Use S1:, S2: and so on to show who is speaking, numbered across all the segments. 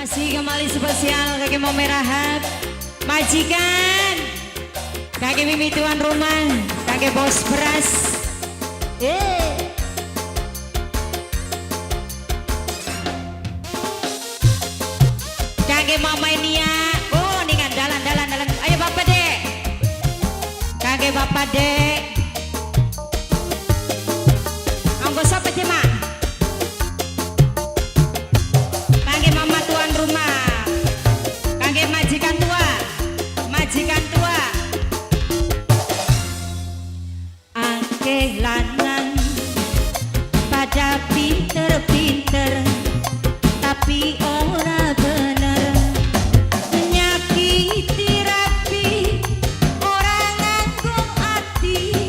S1: Masih kembali spesial kaki mau merahat majikan, kaki mimi tuan rumah, kaki bos beras. Eh. Kaki mama ini ya, oh ini kan dalan dalan dalan. Ayo bapak dek, kaki bapak dek. Anggo siapa sih mak? Kangge mama tuan rumah, kangge majikan tua, majikan tua. Akeh lanang pada pinter-pinter, tapi ora bener. Nyakiti rapi, ora nganggo ati.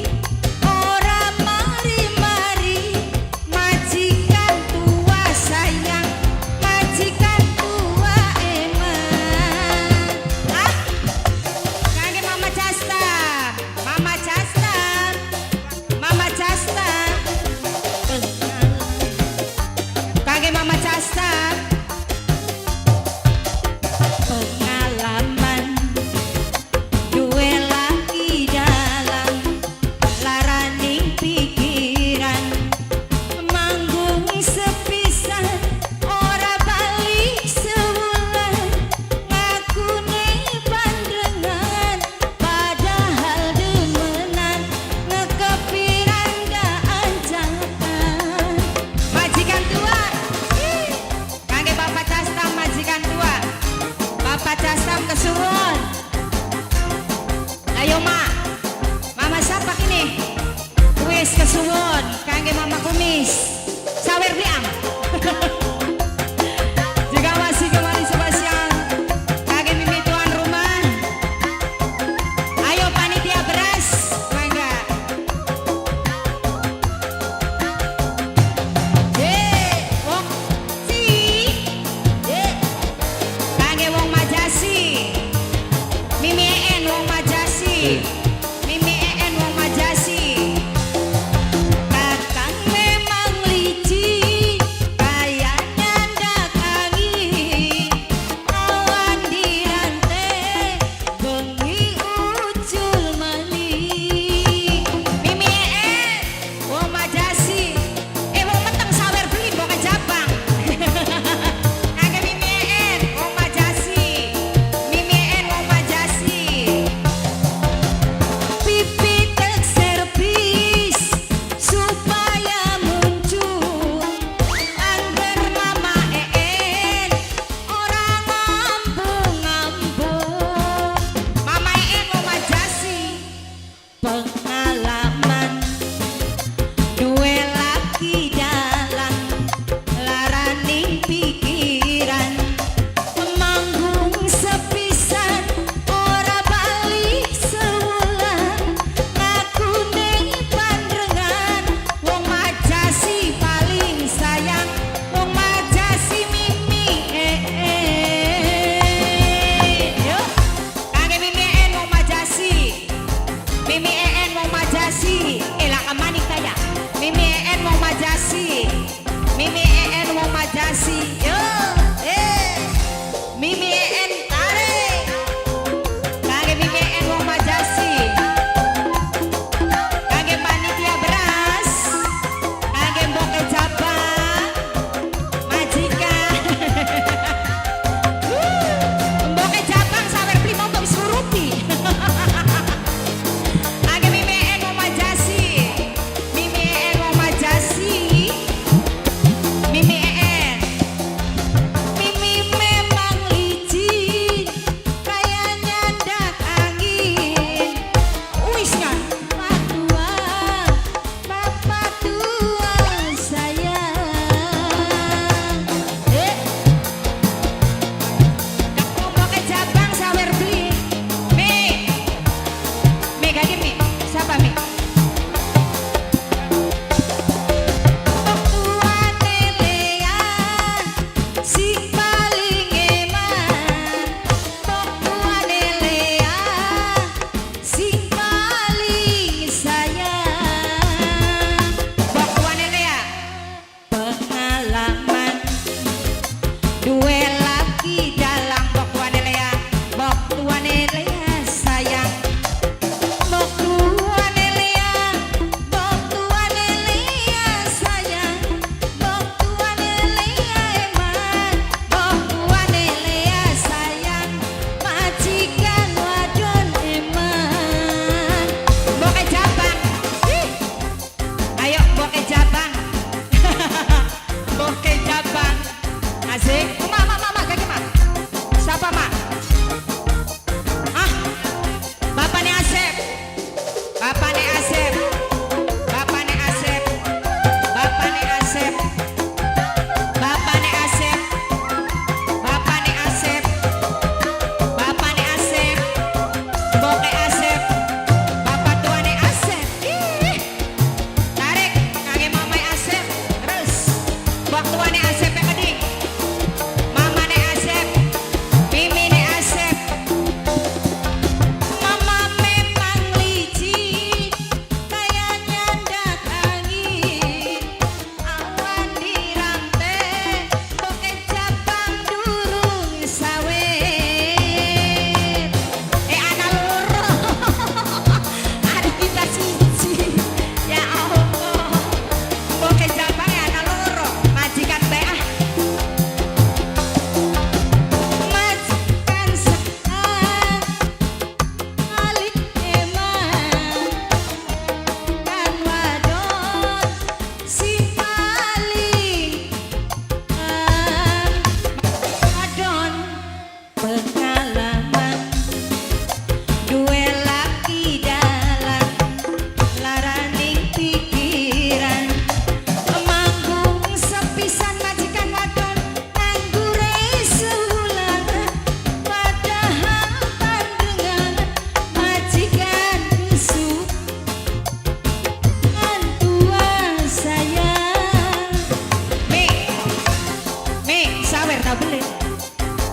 S1: Sawer tak beli.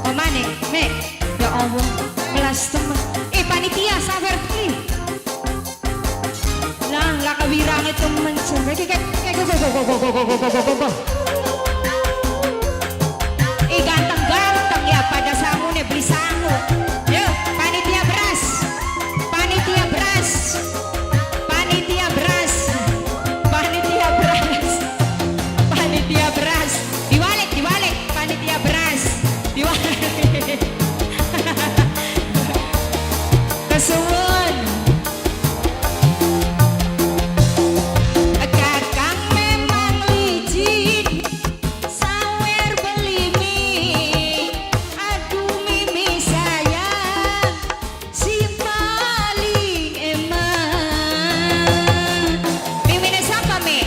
S1: Omane, me. Ya Allah, melas temen. Eh, panitia sawer beli. Lah, lah kawirange temen. Kayak kayak go go go go go go go go go go. Eh, ganteng-ganteng ya pada sangune beli sangu. Yuk, panitia beras. Panitia beras. Panitia beras. Panitia beras. Panitia beras. Diwalik, diwalik. Panitia beras. Diwalik. Kesuwun. Kakang memang licin, sawer beli mie. Aduh, Mimi sayang, si paling eman. Mimine siapa, Mi?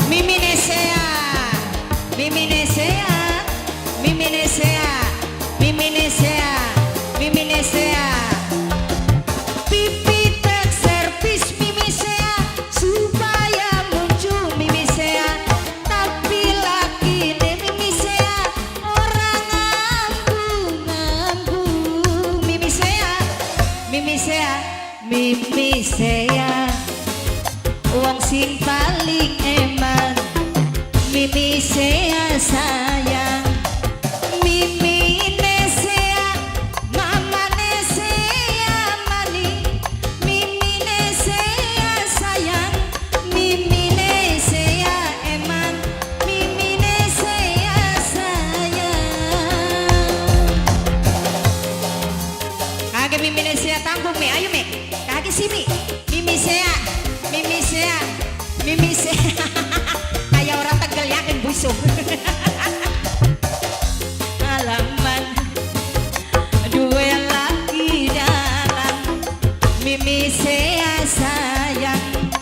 S1: Mimi Nesea, Mimi Nesea, Mimi Nesea, Mimi Nesea, Mimi Nesea. Pipi tek servis Mimi Sea supaya muncul Mimi Sea, tapi laki Mimi Sea ora ngambu-ngambu. Mimi Sea, Mimi Sea, Mimi Sea, wong sing paling eman. Mimi Sea sayang, Mimi Nesea, Mama Nesea maling. Mimi Nesea sayang, Mimi Nesea eman, Mimi Nesea sayang. Kage Mimi Nesea tanggung mi, ayo mi. Kage sini. Mimi Sea, Mimi Sea, Mimi Sea. Kayak orang Tegal yakin busuk. Alaman dua laki dalam. Mimi Sea sayang.